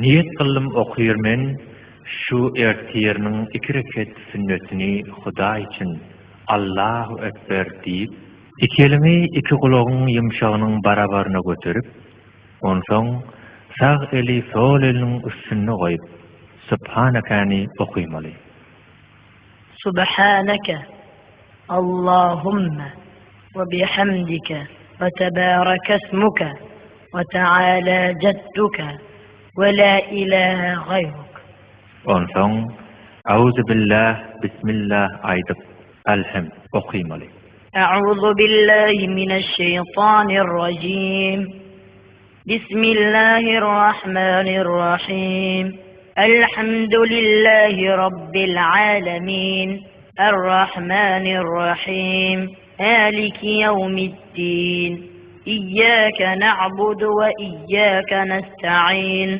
Niýet kyldym okyr men şu ertirniň iki reket sünnetini Hudaý üçin Allahu Ekber diýip, iki eliňi iki gulagyň ýumşagynyň barabaryna göterip, onsoň sag eli sol eliniň üstünde goýup Subhanekäni okymaly. Subhaneke Allahümme we bihamdike we tebarekesmuke we teala jedduke we la ilahe gaýruk. Onsoň Auzubillah Bismillah aýdyp Elhemd okymaly. Auzu billahi mineşşeýtanirrajim. Bismillahirrahmanirrahim. Elhamdülillahi Rabbil alemin. Errahmanirrahim. Maliki ýewmiddin. Iyyake na'budu we iyyake nesta'in.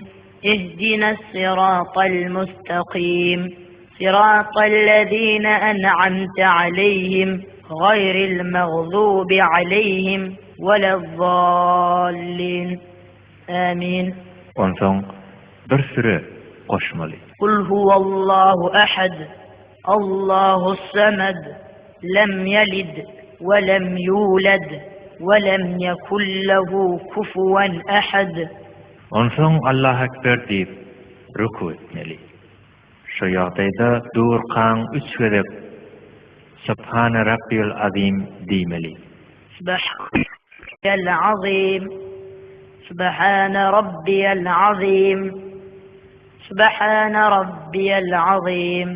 Ihdinas syratal mustaqim. Syratal lezine en'amte aleyhim. Gaýril magzubi aleyhim welezzallin. Amin. Onsoň bir süre goşmaly. Kul huwallahu ahad, Allahus samed, lem yelid we lem yulad we lem yekun lehu kufuwen ahad. Onsoň Allahu ekber diýip ruku etmeli. Şu ýagdaýda durkaň üç gezek Subhane Rabbiýel Azim diýmeli. Subhane Azim, Subhane Rabbiýel Azim, Subhane Rabbiýel Azim.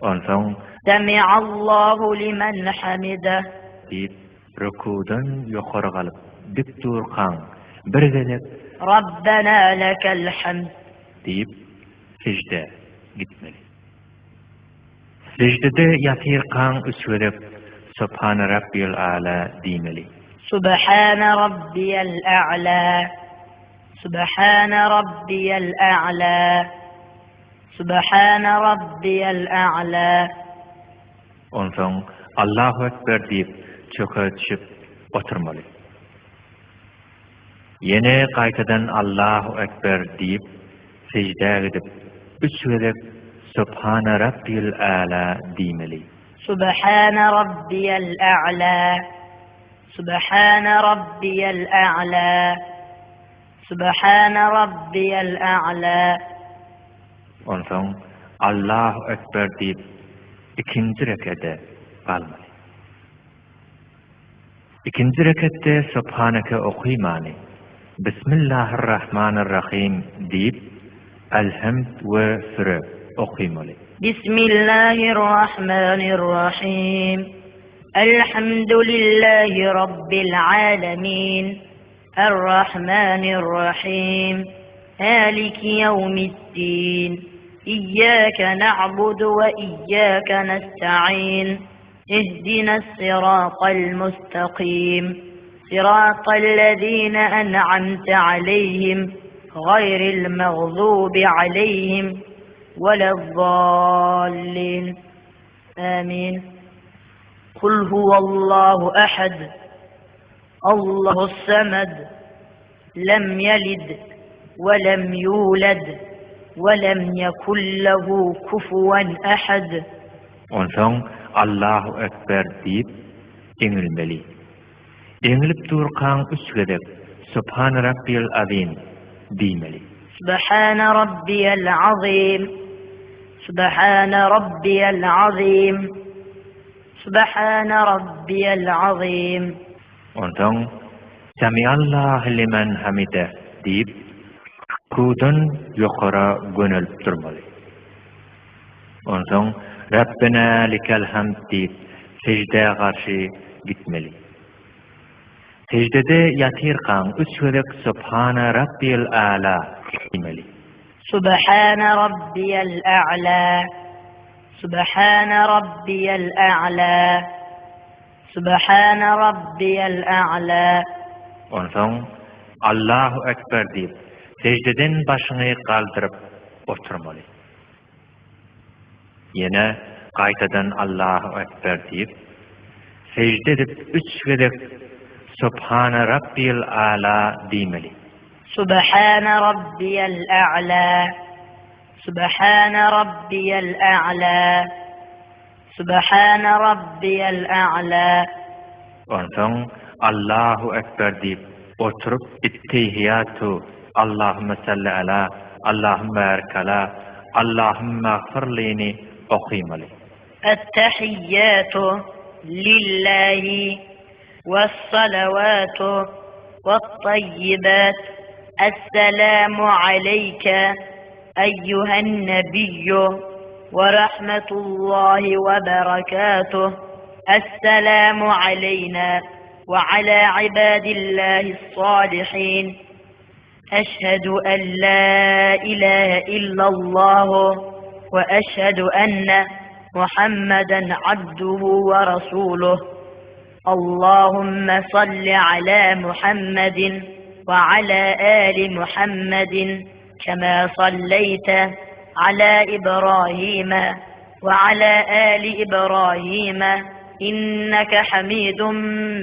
Onsoň. Semiallahu limen hamideh. Diýip, rükuwdan ýokary galyp, dik durkaň, bir gezek. Rabbena lekel hamd. Diýip, seždä gitmeli. Seždede ýatyrkaň üç gezek Subhane Rabbiýel A'la diýmeli. Subhane Rabbiýel A'la, Subhane Rabbiýel A'la, Subhane Rabbiýel A'la. Onsoň Allahu Ekber diýip çöke düşüp oturmaly. Ýene gaýtadan Allahu Ekber diýip seždä gidip, üç gezek Subhane Rabbiýel A'la diýmeli. Subhane Rabbiýel A'la, Subhane Rabbiýel A'la, Subhane Rabbiýel A'la. Onsoň Allahu Ekber diýip ikinji rekede galmaly. Ikinji reketde Subhaneke okymany, Bismillahirrahmanirrahym diýip, Elhemd we süre okymaly. Bismillahirrahmanirrahym. Elhamdülillahi Rabbil alemin. Errahmanirrahym. Maliki ýewmiddin. Iyyake na'budu we iyyake nesta'in. Ihdinas syratal mustaqim. Syratal lezine en'amte aleyhim. Gaýril magzubi aleyhim welezzallin. Amin. Kul huwallahu ahad. Allahus samed. Lem yelid we lem yulad we lem yekun lehu kufuwen ahad. Onsoň Allahu Ekber diýip eňilmeli. Eňilip durkaň üç gezek Subhane Rabbiýel Azim diýmeli. Subhane Rabbiýel Azim, Subhane Rabbiýel Azim, Subhane Rabbiýel Azim. Onsoň Semiallahu limen hamideh diýip, rukudan ýokara gönelip durmaly. Onsoň Rabbena likel hamd diýip, seždä garşy gitmeli. Seždede ýatyrkaň üç gezek Subhana Rabbiýel A'la diýmeli. Subhana Rabbiýel A'la, Subhana Rabbiýel A'la. Subhana Rabbiýel A'la. Onsoň Allahu Ekber diýip, seždeden başyňy galdyryp oturmaly. Ýene gaýtadan Allahu Ekber diýip, sežde edip üç gezek Subhana Rabbiýel A'la diýmeli. Subhana rabbiyal a'la. Subhana rabbiyal a'la. Subhana rabbiyal a'la. Onsoň Allahu ekber diýip, oturyp Ettehiýatu, Allahümme salli ala, Allahümme barik ala, Allahümme agfirlini okymaly. Ettehiýatu lillahi wessalawatu wettaýýibat Esselamu aleýke eýýuhen nebiyyu we rahmetullahi we berekatuh Esselamu aleýna we ala ibadillahi salihin Eşhedü en la ilahe illallahu we eşhedü enne Muhammeden abduhu we rasuluh. Allahümme salli ala Muhammedin we ala ali Muhammedin kema salleyte ala İbrahim we ala ali İbrahim inneke hamidun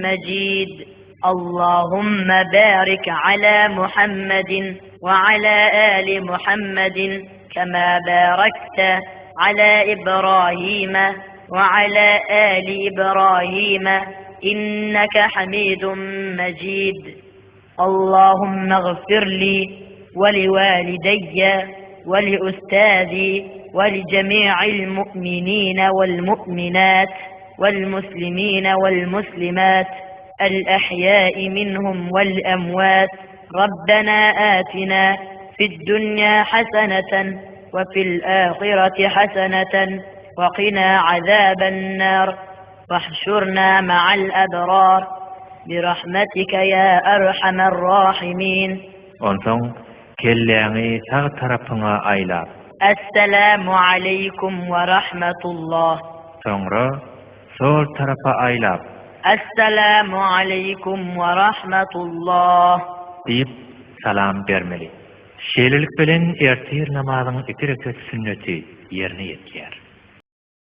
mecid. Allahümme barik ala Muhammedin we ala ali Muhammedin kema barakte ala İbrahim we ala ali İbrahim inneke hamidun mecid. Allahümme gfir li we li valideyye we li ustazi we li cemi'il mu'minine vel mu'minat vel muslimine vel muslimat الأحياء منهم والأموات ربنا آتنا في الدنيا حسنة وفي الآخرة حسنة وقنا عذاب النار واحشرنا مع الأبرار برحمتك يا أرحم الراحمين Onsoň kelläňi sag tarapyňa aýlap. Esselamu aleýkum we rahmetullah. Soňra sol tarapa aýlap. Esselamu aleýkum we rahmetullah. Diýip, salam bermeli. Şeýlelik bilen ertir namazyň iki rekat sünneti ýerine ýetýär.